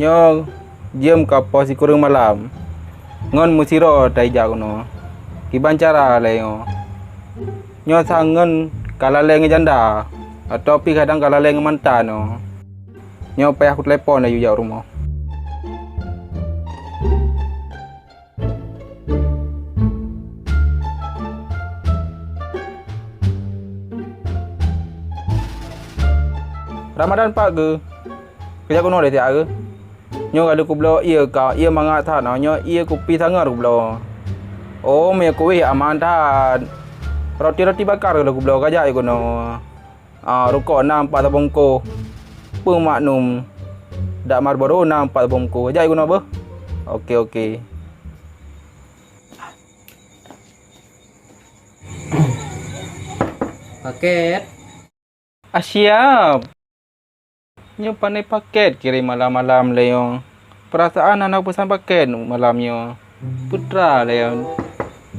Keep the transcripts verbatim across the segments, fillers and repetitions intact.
Nyoe jeuem ka poh sikureueng malam, ngon meusidroe taija keunoe. Kiban cara lé nyoe? Nyoe sang ngon ka lalée ngon janda, atawa pih kadang ka lalée ngon mantan nyoe. Nyoe payah kutelepon laju jak rumoh. Ramadan pat geuh? Keu jak keunoe lé siat geuh? Nyoe ka lheueh kubloe ié ka, ié mangat that na, nyoe ié kupi sangat kubloe. Oh, mie kuéh aman that. Roti-roti bakar ka lheueh kubloe, ka jak keunoe. Ah, rukok na empat tabungkôh. Peumaknum. Dak Marlboro na empat tabungkôh. Ka jak keunoe beuh. Oke, oke. Paket. Ah, siap. Nyoe pane paket kirém malam-malam lé nyoe. Peurasaan hana peusan paket malam nyoe. Putra lé nyoe.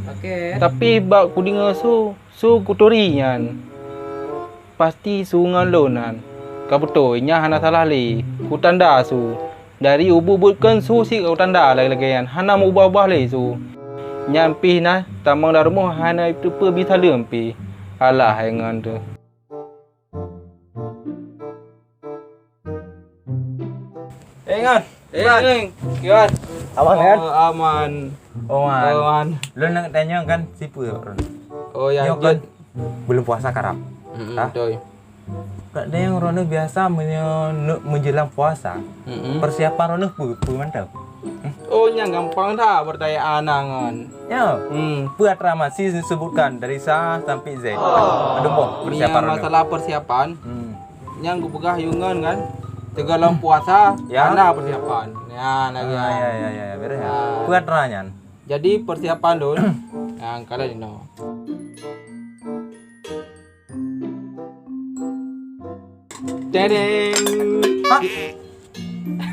Paket. Tapi bak kudeungoe su, su kuturi nyan. Pasti su ngon lôn nyan. Ka beutôi, nyan hana salah lé. Kutanda su. Dari ubu buet kheun su sit ka kutanda lagée-lagée nyan. Hana meuubah-ubah lé su. Nyan pih na tamong lam rumoh hana teupeue bi saleuem pih. Alah, hai ngon tu. Eh, Ngan. Eh, Ngan. Ngan. Kiban? Aman, kan? Oh, aman. Oh, man. Oh, man. Lôn nak tanya kan, siapa orang? Oh, ya, Nyoe kan jeuet. Belum puasa karab. Mm-mm, ah, betul. Kadang droeneuh biasa menye-, menjelang puasa. Mm-mm. Persiapan droeneuh peue, peue mantong? Oh, nyan gampang that pertanyaan Anang ngon. Ya. Hmm. Peue atra masi disebutkan dari sa sampai Z. Ada boh persiapan droeneuh? Masalah persiapan. Hmm. Nyang kupeugah yue ngon kan, teugalom puasa, ya, hana persiapan. Ya, lagi. Ah, ya, ya, ya, ya, beres, ya. Ah. Peue atra nyan? Jadi persiapan lôn, nyang kala inoe. Tedeng. Ha?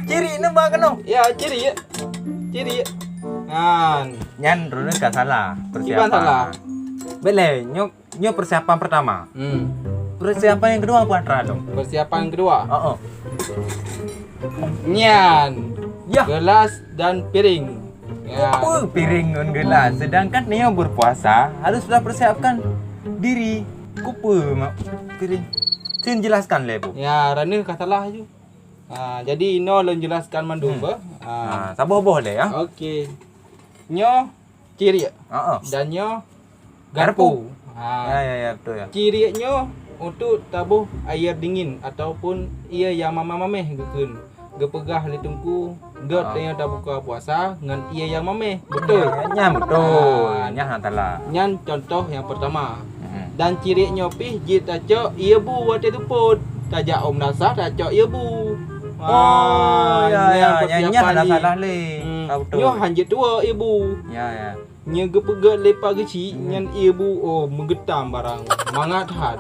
Ciri ni ba keunoe? Ya, ciri ya. Ciri ya. Ngan. Nyan droeneuh ka salah. Kiban persiapan salah? Boleh, nyoe Nyoe persiapan pertama. Hmm. Persiapan yang kedua apa, Atra, dong? Persiapan yang kedua. Oh, oh. Nyan. Ya. Gelas dan piring. Ya. Apa piring ngon gelas? Sedangkan nyoe berpuasa harus sudah persiapkan diri. Kupe mak piring? Sin jelaskan lé, Bu. Ya, ranih ka salah ju. Ha, jadi inoe lôn jelaskan mandum, hmm, bah. Ha. Ha, saboh-boh lé, ya. Okey. Nyoe ciriek. Ha, ha. Dan nyoe garpu. Garpu. Ha. Ya, ya, ya, betul, ya. Ciriek nyoe untuk taboh air dingin ataupun ié nyang mamèh-mamèh geukheun. Geupeugah lé Teungku, gét, ha, tanyoe tabuka puasa ngon ié nyang mamèh. Betul? Ya, nyan betul. Ha. Nyan hana salah. Nyan contoh nyang pertama. Hmm. Dan ciriek nyoe pih jeuet tacok ié bu watèe seupôt. Tajak u meunasah tacok ié bu. Oh, ha, ya, nyan ya, nyan, nyan persiapan hana jih. Salah lé. Hmm. Ha, betul. Nyoe han jeuet tuwoe ié bu. Ya, ya. Nyoe geupeugét lé Pak Geuchik, hmm, nyan ié bu, oh, meugeutam barang. Mangat that.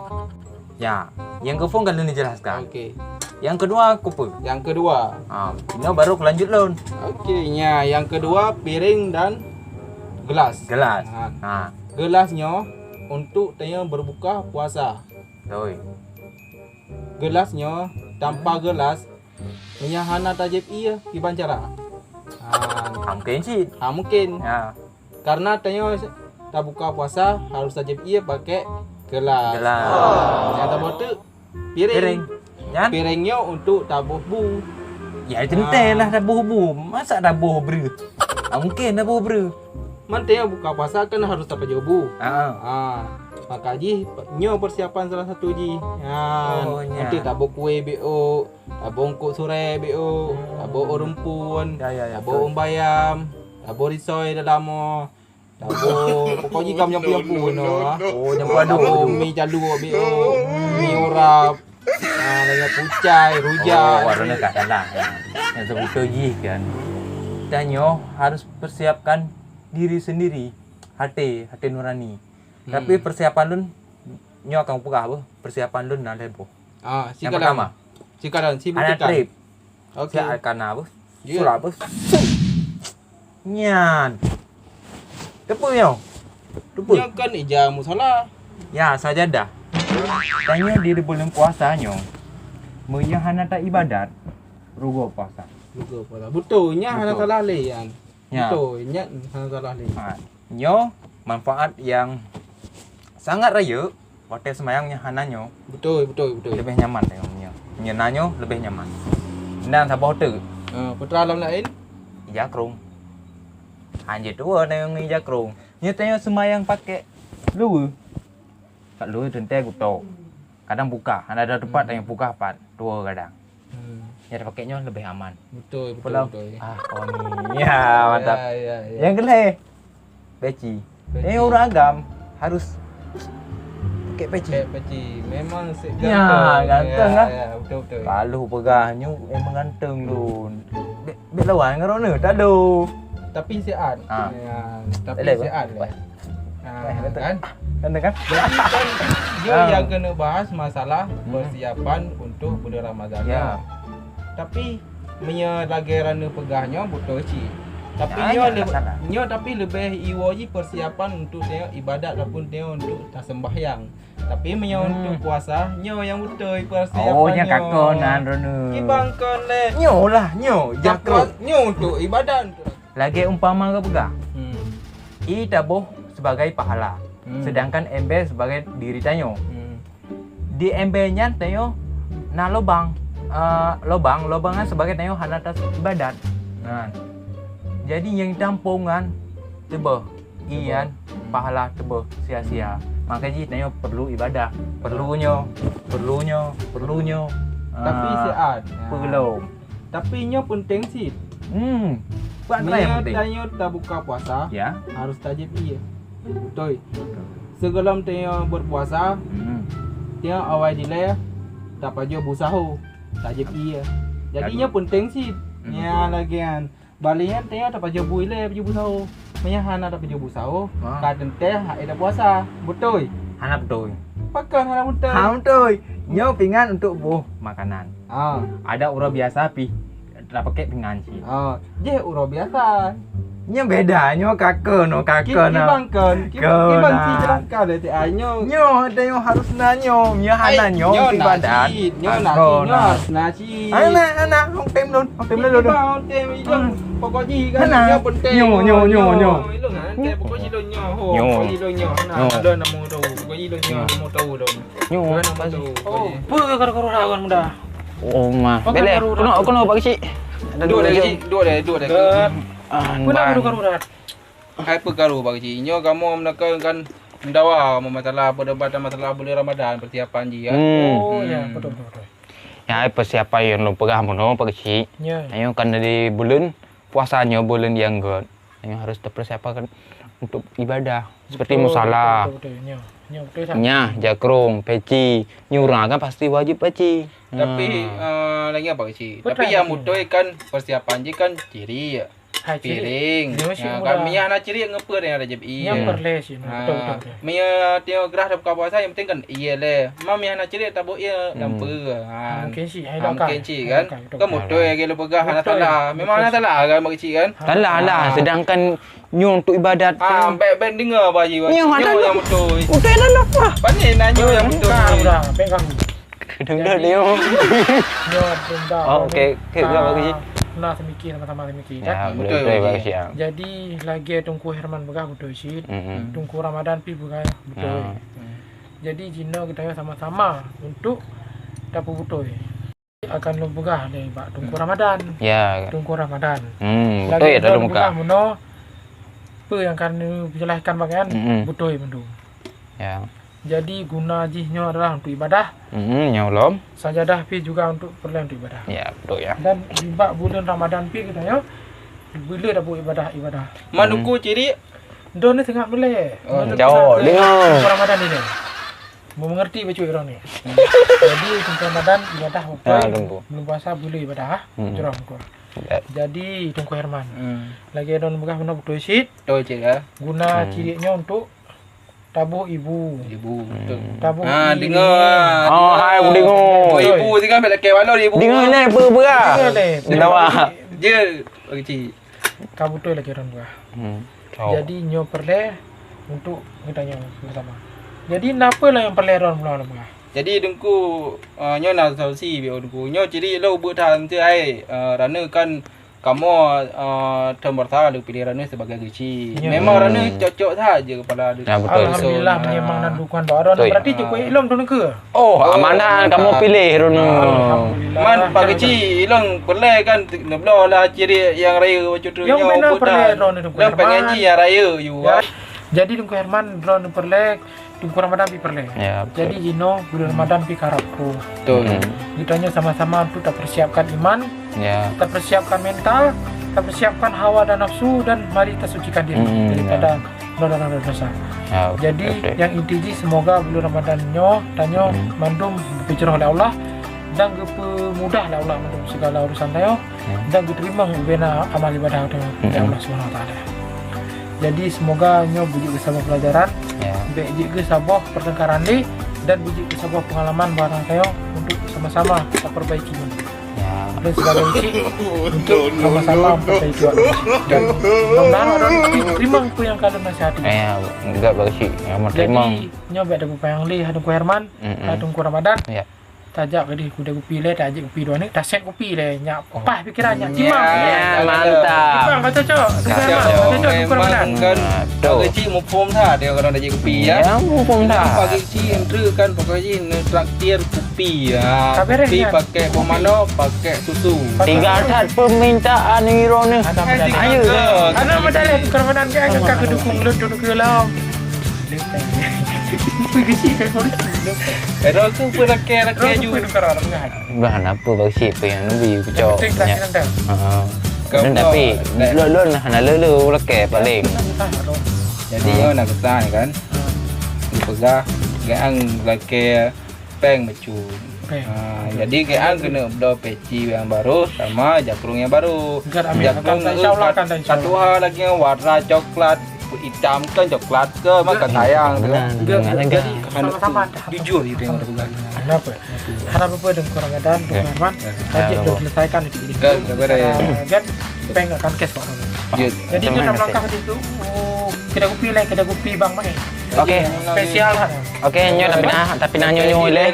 Ya, nyang keuphôn ka lôn jelaskan. Okey. Nyang keudua kupe? Nyang keudua. Ha, inoe baru kulanjut lôn. Okey, nya, nyang keudua piring dan gelas. Gelas. Ha. Ha. Gelas nyoe untuk tanyoe berbuka puasa. Beutôi. Gelas nyoe, tanpa gelas, meunyoe hana tajieb ié, kiban cara? Ha. Ha, mungken cit. Ha, mungken. Ya. Karena tanyoe tabuka puasa harus tajieb ié pakai gelas. Gelas. Nyang taboh teuk piring. Piring. Nyan? Piring nyoe untuk taboh bu. Ya, teuntèe lah taboh bu. Masa taboh breuh? Ah, mungken taboh breuh. Man tanyoe buka puasa kan harus tapajoh bu. Ha. Ha. Maka jih nyoe persiapan salah satu jih. Ha. Oh, nya. Nanti taboh kue B O, taboh eungkôt surée B O, hmm, taboh ureung phôn, ya, ya, ya, taboh, betul, ureung bayam, taboh risoi dalam, oh, taboh, pokok jih ka meunyampue-nyampue inoe, ha. Oh, nyampue aduk. Taboh mi jaluek B O, mi urap, ha, lagèe pucai, rujak. Oh, warna ka salah. Nyang sebetul jih kan. Tanyoe harus persiapkan diri sendiri, hati, hati nurani. Hmm. Tapi persiapan lôn, nyoe akan peugah beuh, persiapan lôn na lhèe boh. Ah, nyang pertama. Sikalon, si buktikan. Ada trip. Okey. Siap kana beuh. Ya. Sulap beuh. Nyan. Teupeu nyoe? Teupeu. Nyoe kan ija musala. Ya, sajadah. Tanyoe di buleuen puasa nyoe, meunyoe hana ta ibadat, rugoe puasa. Betul. Nyan hana salah lé, Yan. Ya. Betul, nyan hana salah lé. Ha, nyoe manfaat nyang sangat rayeuk, watèe seumayang nyang hana nyoe. Betul, betul, betul. Leubeh nyaman tayong nyoe. Nyoe na nyoe leubeh nyaman. Dan saboh teuk. Ha, peue teuma lom laén? Ija krông. Hanjeuet tuwoe tayong ija krông. Nyoe tayong seumayang pakai luweue. Kat luweue teuntèe geutok. Kadang bukah, hana ada teumpat nyang bukah pat, tuwoe kadang. Hmm. Nyang dipakai nyoe leubeh aman. Betul, betul, betul. Ah, oh ni. Ya, mantap. Ya, ya, ya. Nyang keulhèe, peci. Peci. Eh, ureueng agam harus pakai peci. Pakai peci. Memang sik ganteng. Ya, ganteng lah. Ya, betul, betul. Kalau peugah nyoe memang ganteng tu. Bèk, bèk lawan ngon droeneuh, tak ada. Tapi siat. Ah. Ya, tapi siat lah. Ah, kan? Kan, kan? Jadi kan, dia yang kena bahas masalah persiapan untuk bulan Ramadan. Ya. Tapi, meunyoe lagèe Rani peugah nyoe, beutôi cit. Tapi nyoe, nyoe tapi leubeh iwoe jih persiapan untuk tengok ibadat ataupun tengok untuk tasembahyang. Tapi meunyoe untuk puasa, nyoe nyang beutôi persiapan nyoe. Oh, nyang ka kon nan, Rani. Kiban kon lé. Nyoe lah, nyoe. Nyoe untuk ibadat. Lagèe umpama geupeugah. Hmm. Ie taboh sebagai pahala, sedangkan embée sebagai diri tanyoe. Hmm. Di embée nyan tanyoe na lubang, eh, lubang, lubang nyan sebagai tanyoe hana taibadat. Nah, jadi nyang tampông nyan teubeuh, ie nyan pahala teubeuh sia-sia. Maka jih tanyoe perlu ibadah, perlu nyoe, perlu nyoe, perlu nyoe. Tapi siat. Peulom. Tapi nyoe peunteng cit. Hmm. Bukan yang penting. Tanyoe tabuka puasa, ya, harus tajieb ie. Beutôi. Sigohlom tanyoe berpuasa, tanyoe awai dilèe tapajoh bu saho, tajieb ie. Jadi nyoe peunteng cit. Nyan lagèe nyan. Bali nyan tanyoe tapajoh bu ilèe, pajoh bu saho. Meunyoe hana tapajoh bu saho, ka teuntèe hana tapuasa. Beutôi? Hana beutôi. Pakon hana beutôi? Hana beutôi. Nyoe pingan untuk boh makanan. Ah. Ada uroe biasa pih tapakai pingan cit. Ah, jih uroe biasa. Nyoe beda, nyoe ka kon, nyoe ka kon. Kiban kon, kiban cit jeulahkan lé, nyoe. Nyoe, nyoe harus na nyoe, nyoe hana nyoe ibadat. Nyoe na cit, nyoe harus na cit. Hana, hana, hong tem lôn, hong tem lôn. Hong tem ilôn, pokok jih kan, nyoe peunteng. Nyoe, nyoe, nyoe, nyoe. Ilôn kan, pokok jih lôn nyoe, ho, pokok jih lôn nyoe. Nah, lôn na meu tahu, pokok jih lôn nyoe, na meu tahu lôn. Nyoe, na meu tahu. Oh, peue karu-karu lawan muda? Oh, ma. Beleh, keunoe, keunoe, Pak Keuchik. Duek lé, Keuchik, duek lé, duek lé. Peue na karu-karu dah? Hai, peue karu, Pak Keuchik? Nyoe kamoe meunakon kan meudawa kamoe masalah perdebatan masalah buleuen Ramadan, persiapan jih, ya. Hmm. Oh, ya, betul, betul, betul. Ya, persiapan nyang lôn peugah bunoe, Pak Keuchik. Ya. Nyoe kan di buleuen puasa nyoe buleuen nyang göt. Nyoe harus tapersiapkan untuk ibadah, seperti musala. Betul, betul, betul. Nyoe, nyoe betul, Ustaz. Nyan, jakrong, peci, nyoe ureueng kan pasti wajib peci. Tapi, eh, lagèe apa, Keuchik? Tapi nyang beutôi kan persiapan jih kan ciri. Hai, ciri. Piring. Nyoe kan, meunyo hana ciri ngeupeu nyang rajab ie. Nyang peureulèe cit. Betul, betul, betul. Meunyo tiep grah tabuka puasa, nyang penting kan ie lé. Meunyo hana ciri taboh ie lam peue. Mungkin cit, hai, mungkin cit kan. Kan beutôi lagèe lôn peugah hana salah. Memang hana salah kan, Pak Keuchik kan? Salah lah, sedangkan nyoe untuk ibadat. Ah, bèk, bèk deungö, Pak Haji. Nyoe nyang beutôi. Beutôi lah, lah. Pane na nyoe nyang beutôi. Bukan, udah, bèk ganggu. Kedengar dia. Nyoe denda. Oh, okey, okey, udah, Pak Haji. Nah, seumiké sama-sama seumiké, kan? Ya, betul, betul, Pak Haji. Jadi, lagèe Teungku Herman peugah beutôi cit. Teungku Ramadan pih peugah beutôi. Jadi, jinoe geutanyoe sama-sama untuk tapeubeutôi. Akan lôn peugah lé bak Teungku Ramadan. Ya. Teungku Ramadan. Hmm, beutôi, lagèe lôn peugah bunoe, peue nyang ka neujelaskan bak nyan, beutôi mandum. Ya. Jadi, guna jih nyoe adalah untuk ibadah. Hmm, nyoe lom. Sajadah pih juga untuk peureulèe untuk ibadah. Ya, beutôi, ya. Dan bak buleuen Ramadan pih geutanyoe, beu lé tabuet ibadah-ibadah. Man Teungku ciri. Droeneuh sangat meulèe. Oh, jaweueb, deungö. Ramadan ini. Meumengerti bacut droeneuh. Jadi, Teungku Ramadan ibadah beutôi. Buleuen puasa beu lé ibadah. Jroh Teungku. Ya. Jadi, Teungku Herman. Lagèe droeneuh peugah bunoe beutôi cit. Beutôi cit, ya. Guna ciri nyoe untuk taboh ibu. Ibu, betul. Taboh ie. Ah, deungö. Oh, hai, deungö. Taboh ibu, tinggai bèk lakèe balon ibu. Deungö lé, peue-peue. Deungö lé. Jeuet, Pak Keuchik. Ka beutôi lagèe droeneuh peugah. Hmm. Jadi, nyoe peureulèe untuk geutanyoe bersama. Jadi, na peue lom nyang peureulèe droeneuh peugah? Jadi, Teungku, eh, nyoe na solusi, Teungku. Nyoe ciri lôn beuet that, hai, eh, Rani kan Kamoe, eh, thon beurasa lôn piléh droeneuh sibagai geuchik. Ya. Memang droeneuh cocok saja kepala dusun. Ya, betul. Alhamdulillah, memang na dukungan bak droeneuh. Betul. Berarti cukup ilong tu ke? Oh, amanah kamoe piléh droeneuh. Alhamdulillah. Man, Pak Geuchik, ilong peureulèe kan, neubloe lah ciri nyang raya bacut tu. Nyang nyoe beuna buet peureulèe droeneuh tu. Lôn pengen ji nyang raya, you. Ya. Jadi, Teungku Herman, droeneuh peureulèe, Teungku Ramadan pi peureulèe. Ya, betul. Jadi, jinoe bulan Ramadan pi karab tu. Betul. Hmm. Geutanyoe sama-sama untuk tapersiapkan iman, ya, tapersiapkan mental, tapersiapkan hawa dan nafsu, dan mari tasucikan diri daripada dosa-dosa. Ya, betul. Jadi, yang inti jih, semoga bulan Ramadan nyoe, tanyoe mandum geupeujroh lé Allah dan geupeumudah lé Allah mandum segala urusan tanyoe. Hmm. Dan geuteurimong ubena amal ibadah teuh lé Allah Subhanahu Wa Taala. Jadi, semoga nyoe beujeuet keu saboh pelajaran, ya, bèk jeuet keu saboh pertengkaran lé, dan beujeuet keu saboh pengalaman barang tanyoe untuk sama-sama taperbaiki nyoe. Ya. Dan sebagai geuchik untuk sama-sama memperbaiki awak. Dan mudah-mudahan awak teurimong peue nyang ka lôn nasihati. Ya, enggak, Pak Geuchik. Ya, mau teurimong. Jadi, nyoe bèk tapeupanyang lé, hai Teungku Herman, hai Teungku Ramadan. Ya. Tajak keudeh kuda kupi lé, tajak kupi dua ni, tasét kupi lé, nyak pah pikiran, nyak timang. Ya, mantap. Timang ka cocok. Ka cocok. Ka cocok, Teungku Ramadan. Kan, Pak Geuchik muphom that, dia orang tajak kupi, ya. Ya, muphom that. Pak Geuchik entri kan, Pak Geuchik neutraktir kupi, ya. Kupi pakai buah manok, pakai susu. Tiga that permintaan Wiro ni. Ayo. Anak medali Teungku Ramadan ke, angkat ke dukung lôn, dukung lôn. Ero tu pun rakyat-rakyat ju. Bah, kenapa baru sih apa yang nabi kucok? Yang penting tak kena dah. Ha. Dan tapi lon-lon hana lolo rakyat paling. Jadi nyoe nak kesan kan. Dipeugah gaan rakyat peng mecu. Ha, jadi gaan kena bloe peci yang baru sama jakrong yang baru. Jakrong, insya Allah, kan, insya Allah. Satu hal lagi yang warna coklat. Hitam kan coklat ke, maka sayang tu. Jadi sama-sama dah. Jujur je tengok tu kan. Kenapa? Harap apa dengan Teungku Ramadan, Teungku Herman? Tajak dah selesaikan itu. Kan, kan, kan. Kan, peng akan cash, Pak. Jadi, itu enam langkah di situ. Oh, kedai kupi lah, kedai kupi Bang Mai. Oke. Spesial lah. Oke, nyoe tapi nah, tapi nah nyoe nyoe leh.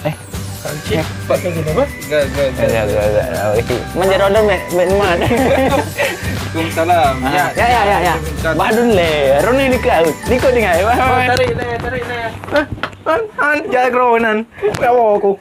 Eh. Kak Cik, pakai gini apa? Gak, gak, gak. Gak, gak, gak. Oke. Menjadi order mek, mek mat. Waalaikumsalam. Ah, ya, ya, ya, ya. Badun le. Roni ni kau. Ni kau dengar. Oh, tarik le, tarik le. Han, han, jago nan. Kawo aku.